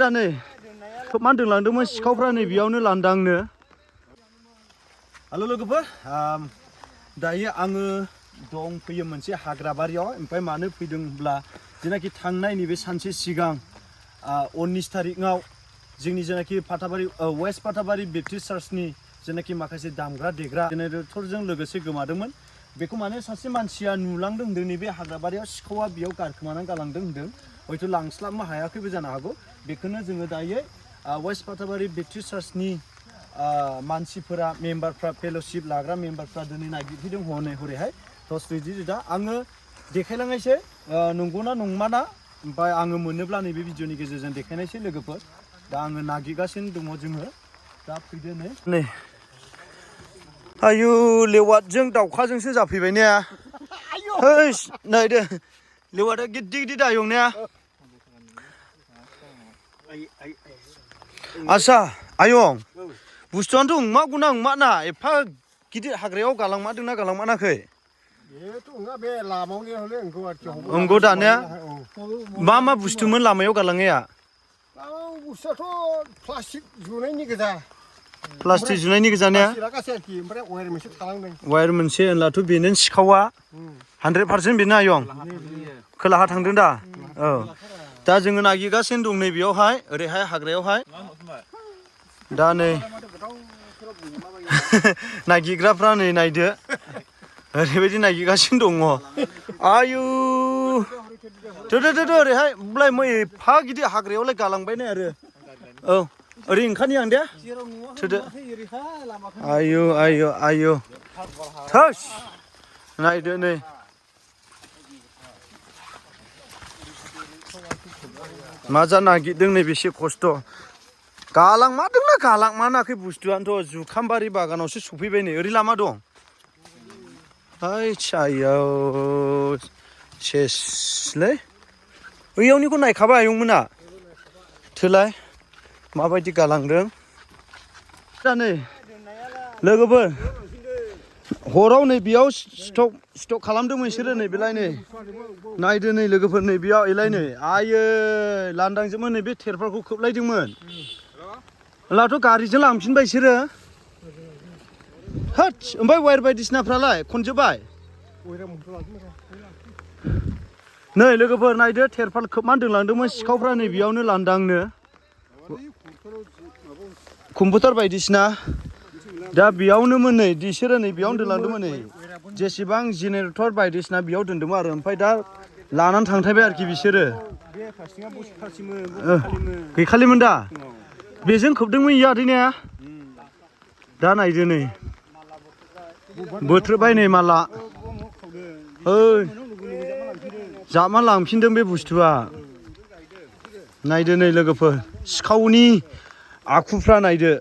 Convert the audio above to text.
दा नै खोबनानै दोनलांदोंमोन सिखावफ्रा नै बेयावनो लांदांनो। हेल' लोगोफोर, दायो आङो दंफैयो मोनसे हाग्रा बारियाव। ओमफ्राय मानो फैदों होनब्ला जेनाखि थांनाय नैबे सानसे सिगां 19 तारिखआव जोंनि जेनाखि फाथाबारि वेस्ट फाथाबारि बेप्टिस्ट चार्चनि जेनाखि माखासे दामग्रा देग्रा जेनेरेटरजों लोगोसे गोमादोंमोन। बेखौ माने सासे मानसिया नुलांदों होनदों नैबे हाग्राबारियाव सिखावा बेयाव गारखोमानानै गालांदों होनदों। हयथ' लांस्लाबनो हायाखैबो जानो हागौ। बेखौनो जोङो दायो वेस्ट फाथाबारि बेप्टिस्ट चार्चनि मानसिफोरा मेम्बारफ्रा फेल'शिप लाग्रा मेम्बारफ्रा दिनै नागिरफैदों हरैहाय टर्च रिदि दा आङो देखायलांनायसै नंगौना नंमारा। ओमफ्राय आङो मोनोब्ला नैबे भिडिअनि गेजेरजों देखायनायसै लोगोफोर। दा आङो नागिरगासिनो दङ जोङो। दा फैदो नै आयु लेवादजों दाउखाजोंसो जाफैबाय ने। हैस नायदो लेवादा गिदिर गिदिर दायं ने। आच्छा आयं बुस्थुआनोथ' मा गुना मा ना एफा गिदिर हाग्रायाव गालांमादोंना गालांमानाखै? अंगौ दानिया मा मा बुस्थुमोन लामायाव गालांनाया? बुस्थुआथ' प्लास्टिक जुनायनि गोजा। प्लास्टिक जुनायनि गोजा ने? ओमफ्राय वायर मोनसे थालांदों। वायर मोनसे होनब्लाथ' बेनो सिखावा 100% बेनो आयं। खोलाहा थांदों दा? औ। दा जोङो नागिरगासिनो दं नैबेयावहाय ओरैहाय हाग्रायावहाय। दा नै नागिरग्राफ्रा नै नायदो ओरैबायदि नागिरगासिनो दङ। आयु थोदो ओरैहाय होमब्लाय मै एफा गिदिर हाग्रायावलाय गालांबाय नै आरो। औ ओरै ओंखारनि आं दे थोदो। आयु थोस नायदो नै मा जा नागिरदों नै बेसे खस्थ'। गालांमादोंना गालांमानाखै बुस्थुआनोथ' जुखामबारि बागानावसो सफैबाय नै ओरै लामा दं। आयौ सेसलै बैयावनिखौ नायखाबाय आयंमोना। थोलाय माबायदि गालांदों। दा नै लोगोफोर हराव नै बेयाव स्टक खालामदोंमोन बिसोरो नै बेलाय नै नायदो नै लोगोफोर नै बेयाव एलाय नै आयै लांदांजोबमोन नै बे थेरफालखौ खोबलायदोंमोन। होनब्लाथ' गारिजों लांफिनबाय बिसोरो। होद ओमफ्राय वायर बायदिसिनाफ्रालाय खनजोब्बाय? नै लोगोफोर नायदो थेरफाल खोबनानै दोनलांदोंमोन सिखावफ्रा नै बेयावनो लांदांनो। कम्पिउटार बायदिसिना दा बेयावनोमोन नै बिसोरो नै बेयावनो दोनलांदोंमोन नै जेसेबां जेनेरेटर बायदिसिना बेयाव दोनदोंमोन आरो। ओमफ्राय दा लानानै थांथारबाय आरोखि बिसोरो। गैखालिमोन दा बेजों खोबदोंमोन इयो आदै ने? दा नायदो नै बोथ्रोबाय नै माला जाबना लांफिनदों बे बुस्थुआ। नायदो नै लोगोफोर सिखावनि आखुफ्रा नायदो।